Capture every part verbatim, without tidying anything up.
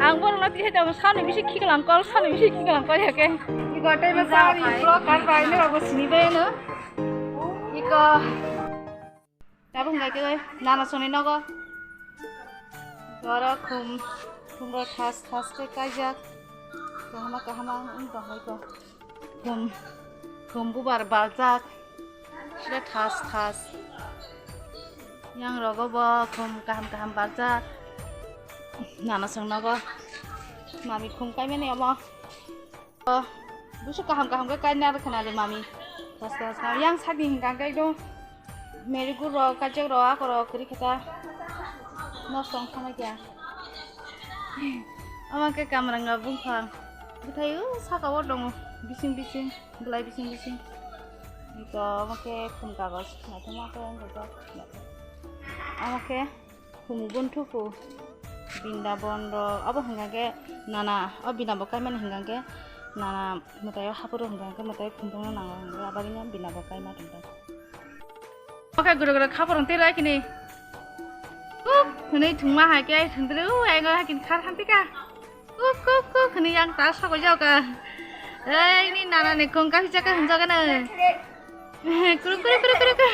Ang borok no tihai tongo, sani bisi khiklangkol, sani bisi khiklangkol ya khe. Iko tei ma sari vlog kar bai no bo sini bai no. Iko. Tabuk hingkha khe nana songni nogo. Oro khum, khum rok thas thas khe kaijak. Kahama kahama wng tong hai ko. Khum, khum bubar baljak. Sida thas thas. Yang rogo bo khum kaham kaham baljak. Nana song nogo. Mami khum kaimani omo. Busu kaham kaham khe kaina rwkha nale mami. Basta basta. Yang sadi hingka khe do. Meri gur rok, kajak rok, ako rok, kiri khe ta. Nosto wng thangma kya. Ama khe kamranga bumphang. Bwthai o saka o tongo. Bising bising, belai bising bising. Ito ama khe khum kagoj. Naithoma khe wng khe. Ama khe. Khum gun thuku Bindabon rok, abo hingka khe nana, o Bindabo kaimani hingka khe nana mwtai o haphuru hingka khe mwtai khum bungno nango hingka khe abagino Bindabo kaima tongkha. Oke, guro guro khaphuru tei lai kini. Kuk hwnwi thwngma hai khe thwngdri, o, ego hai kini khar khan tika. Kuk, kuk, kuk, hwnwi yang ta sokoi jao ka. Ei, ni nana ni khung kaisa ka hwnjak ano. Kuru, kuru, kuru, kuru, kuru.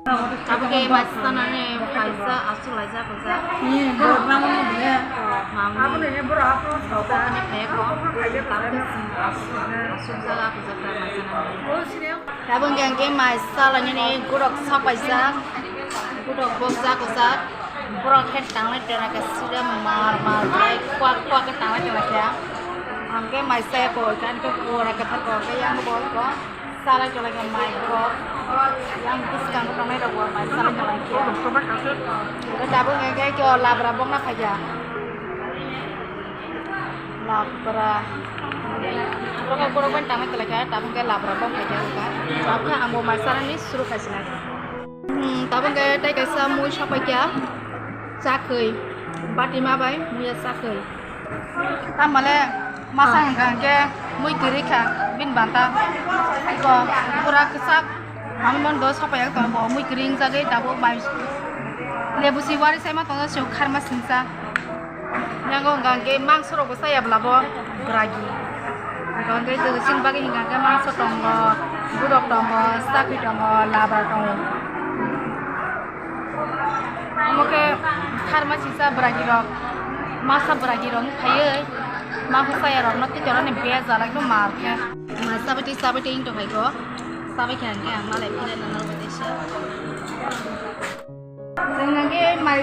Abo khe mai sanani kaisa aswk laijak rijak. Hmm, borok nang mani bole. Mamni. Abo ni borok apo. Borok ni phai ko. Abo khe aswk, aswk jaga rijak mai sanani. Tabuk hingke hingke mai salainani gurok sapaijak, gurok bokjak ojak, borok khe tanglai tongnaikha sida mar mar bai kwak kwak khe tanglai tongnaikha. Hingke mai saya koi kan khe pura khe thar koi khe yang bo ko salai tongnaikha mai borok yang bwskango tongnai rok bo mai salai tongnaikha. Hingke tabuk hingke khe o labra bokna phaikha. Labra. Borok borok bai tangwi kwlai kha, tabuk khe labra bok hai khe wngkha. Tabuk khe ang bo mai sanani suru khai sinai. Hmm, tabuk khe tei kaisa mui sapai kha. Chakhwi. Bati ma bai muiya chakhwi. Tamale masa hwnkha hwnkhe mui kwrwi kha bini banta. Iko pura kwchak. Ang mon do sapai yak tongo bo mui kwrwi wngjagwi tabuk bai. Lebu si wari sai ma tongo se kharma singsa. Yango hingka hingke mangso rok bo chaya bwla bo bragi. Hingka hingke chwng chini bagwi hingka hingke mangso tongo, gurok tongo, chakwi tongo, labar tongo. Omo khe kharma sisa bragi rok, masa bragi rok phaiwi mangso chaya rok no twitorani bejal ekdom mal khe. Ma chabwi twi chabwi twi wng tongkha iko, chabwi kha hingke ang malai philai nang nang bai teisa. Chwng hwnkhe mai,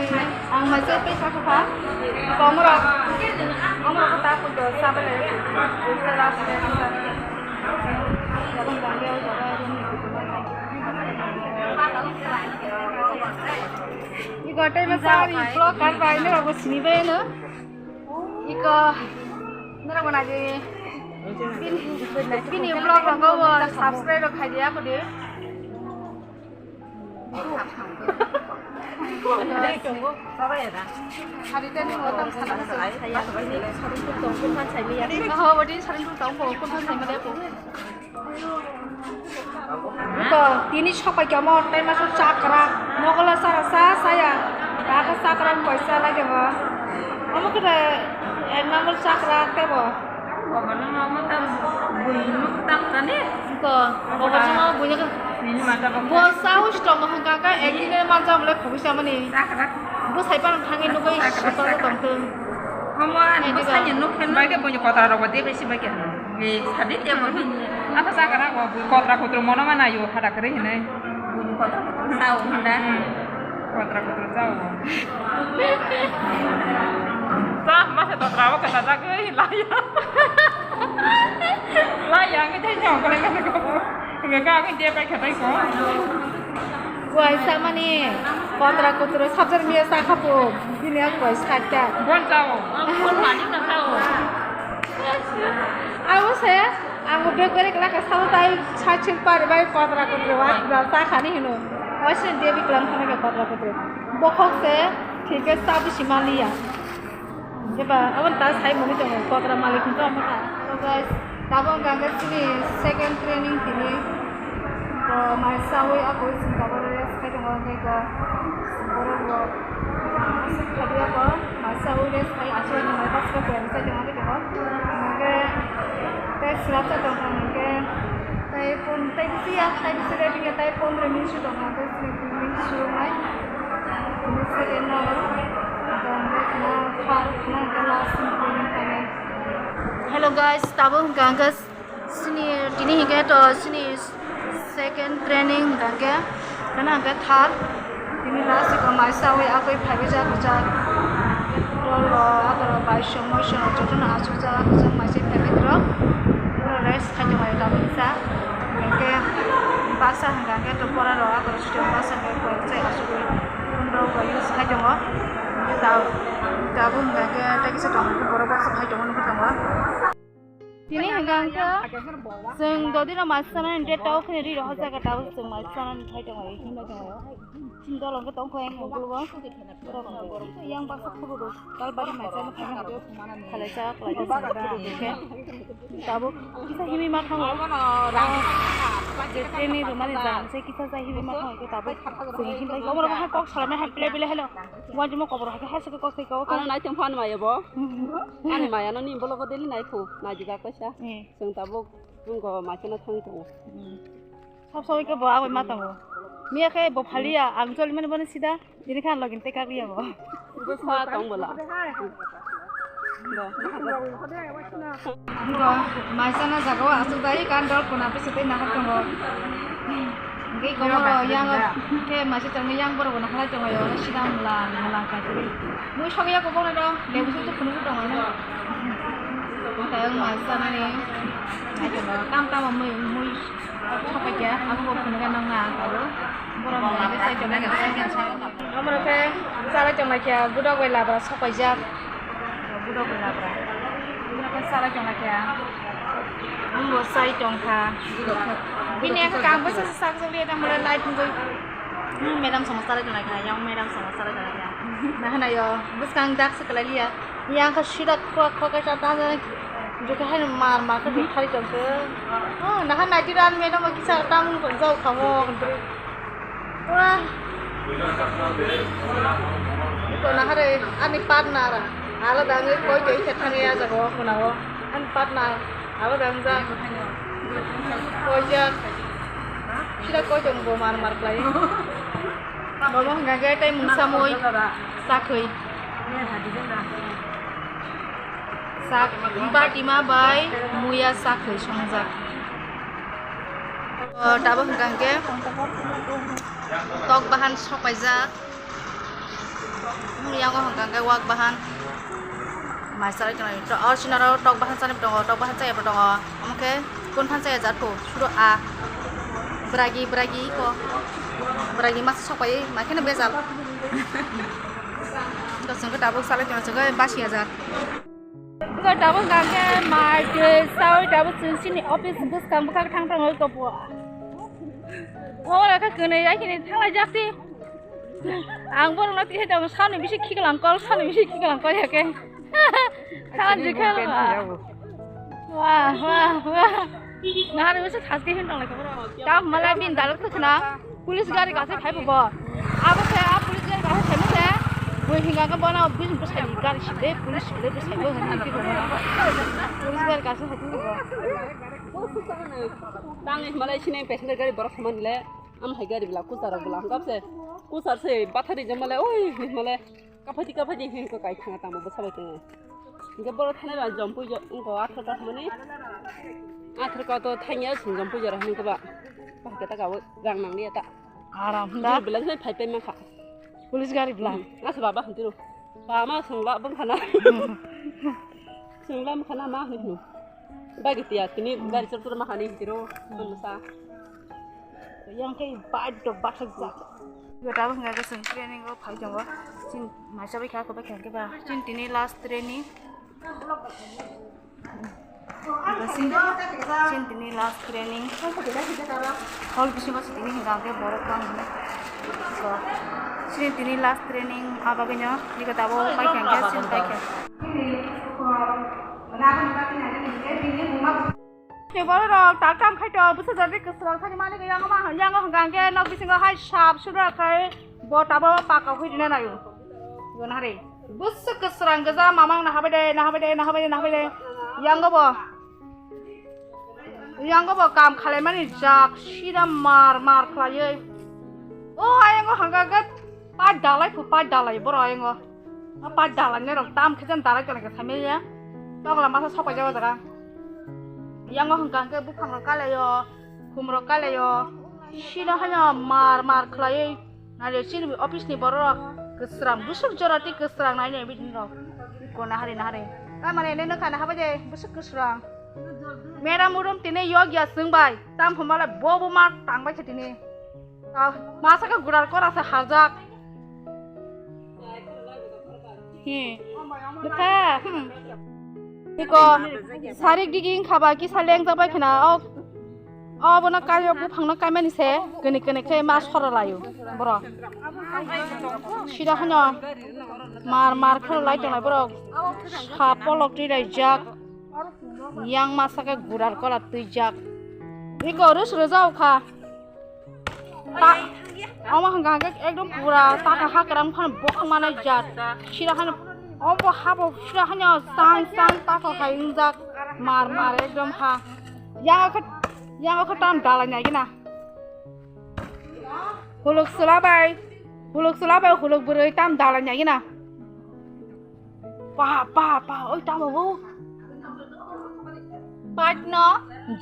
ang mai chwk tei sakha kha. Omorok, omorok ta koi do sa bele. Iko tei ma sari vlog kar bai no bo sini bai no. Iko norok bo nai di. Bini, bini vlog rok bo subscribe rok khai di ako di. Oho, bodi sarung tong, kon phan sai male po. Ito, tini sopai kamo, tai maso chakra, mogola sara sa saya, baka chakra poisa lagi ho. Amo kete ek number chakra tebo. Koborno mama ta buino kwtal tani. Ko, koborno mama buino ka. Nini mata bang. Bo sao strong hwnkha ka ekdin manjak bole khobisa mani. Bo sai pan thangwi nugwi sipal tongthung. Mama ani bwsani nuk khen bai khe buino kotra rogo de besi bai khe. Ni sadi te mo bini. Apa sakara ko bui kotra kotro mono mana yo hada kre hinai. Buino kotra kotro sao handa. Kotra kotra sao. Sa masa to trawa kata tak eh laya. Laya ngi te nyong kale kale ko. Ngi ka ngi te pai khatai ko. Kuai sa mani kotra kotra sabjar miya sa khapo. Bini ang kuai sa ta. Bon sao. Bon mani na sao. Abo se. Ang bo bek gori kla ka salo tai side side pari bai kotra kotra wa da ta khani hino. Wa sin dia bi klam khana ka kotra kotra. Bokhok se thik ke sa bi simaliya. Eba awan ta sai moni tongo kotra malik hinto amata. So guys, tabong ganga sini second training tini. Ko mai sawi ako sin kabore skai tongo ngai ko. Borok bo. Khabiya ko, masa ui rest khai, aswk ni mai bas ko koi sai tong ani ko. Hingke tei slap sa tong kha hingke tei pun tei bisi ya, tei bisi ready ya, tei pondro minute su tong kha, tei sini pun minute su mai. Ini second na, tong na khar na ke last ni pun kha. Hello guys, tabuk hingka hingke Sini tini hingke to sini second training hingka hingke, kana hingke third. Tini last ko mai sawi akoi phaiwi jak jak. Lolo akoro bai somo sono jotono asuk jak asuk mai se phaiwi tro. Pura rest khai tongmani tabuk sa. Hingke baksa hingka hingke to pora rok akoro sitio baksa hingke koi sai asuk ui. Pundro ko use khai tongo. Tabuk hingka hingke tei kisa tongmani borok baksa khai tongo nukha tongo. Tini hingka hingke chwng dodino mai sanani date o kheno ri rohor jaga tabuk chwng mai sanani thai tongo, himlai tongo. Chini dol hingke tongkho yang mungkulugo. Yang baksa khubuk kalbari mai sana phai hado khalai cha khalai cha hingke tabuk kisa himwi ma thango. Je training rwmani jang se kisa cha himwi ma thango tabuk chwng himlai tongo. Omo rok hai kok salamai hai bile bile hello. Wanjimo kobor hai khe hai se kok sai kok. Ano nai tong phan maya bo. Ani maya no ni bologo deli nai khu, nai jigak kaisa. Eh. Chwng tabuk wngkha maikhe no thangwi tongo. Hmm. Sab samoi khe bo aboni ma tongo. Miya khe bo phaliya, ang choli mani bono sida, tini khe ang login tei kagwi ya bo. Bo sa tong bola. Bo. Bo, maisana jaga o aswk dai, kan dol kuna pisa tei nahar tongo. Hingke komo yang khe maising tongwi yang borok bo nahar tongo, sida mla mla kha. Mui sogwi ya kobong no, lebu sung sung phunuk tongo no. Tei wng mai sanani, naithogo, tam tamo mui, mui sopai kha, abo bo phunukha nang na, abo borok mui khe sai tongmani, sai khe sa. Omo rok khe chalai tong lai kha, gudok bai labra sopaijak, gudok bai labra. Omo rok khe chalai tong lai kha, bini khe kang bwsa sak jak liya, tamo light wngwi. Hmm, madam sama chalai tong lai kha, yang madam sama chalai tong lai kha. Nahana yo, bwskang dak se kwlai liya. Yang kha sida khwa khwa kaisa ta jani. Jukha hai mar mar kha thari tong khe. Oh, naha naiti ran madam kisa tam jao khamo. Wah. Ko nahare ani partner. Ala dangi koi tei khe thangya jago kunao. Ani partner. Abo dam jak. Koi jak. Sida koi tong bo mar mar klai. Bobo hwnka khe tei mungsa mui sakhwi. Sak batima bai muya sakhwi songjak. O, tabuk hwnka khe tok bahan sopaijak. Yang o hwnka hwnkhe wak bahan. Mai chalai tongo. To, or sinaro tok bahan chani tongo, tok bahan chaya tongo. Omo khe kun phan chaya jat po. Suro a. Bragi, bragi ko. Bragi mas sopai, mai kheno bejal. To chwng khe tabuk chalai tongo, chwng khe basi hajar. Ko tabuk hwnka khe mai twi sawi tabuk chwng chini office bwskang bwkhak thang thang oi ko po. Omo khe kwnwi ai khini thanglai jak si. Ang borokno tisa tongo, sani bisi khikwlang kol, sani bisi khikwlang kol ya khe. Thangan jikhe. Wah, wah, wah. Nahar bisi thaske hin tong lai khe borok. Tam malai bin dalok thwkna. Police gari kaisa phai bo. Abo khe a police gari kaisa phai se. Bui hinga khe bono bin bwsai gari sile, police sile bwsai bo hinwi khe bo. Police gari kaisa phai bo. Tang malai sini passenger gari borok saman le. Am hai gari bela kuchar bela hangkap se. Kuchar se bathari jemale oi himale kaphati kaphati hin ko kai thanga tamo bwsa bai tong. Hingke boro thani ba jompui jo wngko athro ka mani. Athro ka to thangya sing jompui jora hin ko ba. Ba ke ta ka rang nang liya ta. Aram da. Jir bela sai phai pai ma kha. Police gari bela. Asa baba hantiro. Ba ma sung la bang khana. Sung la ma khana ma hin. Bagi tiya tini gari chor chor ma hani hiro. Masa. Yang khe bike rok bathajak. Gota bo hwnka khe chwng training o phai tongo. Chini maisa bai kha, khe ba chini tini last training. Chini tini last training. Hall bisingo se tini hwnka khe borok tamo. So, chini tini last training, a bagwino niko tabo pai kha, chini pai kha. Ni borok rok tak tam khai to, bwsa jani kwswrang thani mani khe yang ma, yang hwnka hwnkhe nok bisingo hai sap sudra khai bo tabo paka hui rina naio. Nahari. Bwswk kwsrang gwja mamang nahabai de, nahabai de, nahabai de, nahabai de. Yango bo. Yango bo kam khalaimani jak sida mar mar khlaiwi. O ayango hangka gat pa dalai phu pa dalai boro ayango. A pa dalai ne rok tam khijan dalai kana ka samya ya. Tokla masa sopai jawa jaga. Yango hangka hangke buphang rok kalayo, khum rok kalayo. Sida hanya mar mar khlaiwi. Nale chini office ni borok kwsrang busuk jora ti kwsrang nai nai bini rok. Ko nahari nahari. Tamane ne nokha nahabai de busuk kwsrang. Mera murum tini yog ya sung bai. Tam phumala bo bo ma tang bai khe tini. Ta masa ka gurar kora sa harjak. He. Nokha. Hmm. Iko sarik digi khaba kisa leng jabai khna ok. Obono kayo buphangno kaimani se kene kene khe ma sora layo boro. Sida hwnyo mar mar khoro lai tongnai borok. Sa polok twi lai jak. Yang masa khe gurar kola twi jak. Iko rus rwjao kha. Ta omo hwnka hwnkhe ekdom pura taka hakram khano bokong manai jak. Sida hano obo habo sida hano sang sang taka khai wngjak mar mar ekdom ha. Yang khe yang khe tam dalai nai gina. Huluk sula bai, huluk sula bai, huluk bwrwi tam dalai nai gina. Pa pa pa oi tamo bo. Patno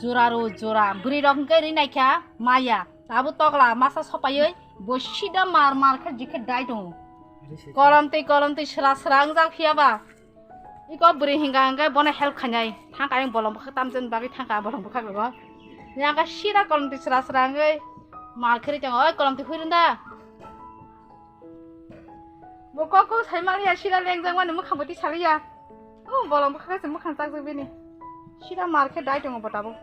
jura ro jura bwrwi rok hwnkhe ri naikha maya. Abo tokla masa sopaiwi bo sida mar mar khe jikhe dai tongo. Kolom twi kolom twi sra sra wngjak phiya ba. Iko bwrwi hinga hingke bono help khainai. Thangka ayang bolong bwkhak tamjani bagwi thangka bolong bwkhak rwgo. Yang ka sida kolom twi sra sra wngwi mar khri tongo. Oi kolom twi hurunda. Bo kok kok sai maliya sida lengjak mani mwkhang bo tisaliya. O bolong bwkhak se mwkhang chakjak bini. Sida mar khe dai tongo bo tabuk.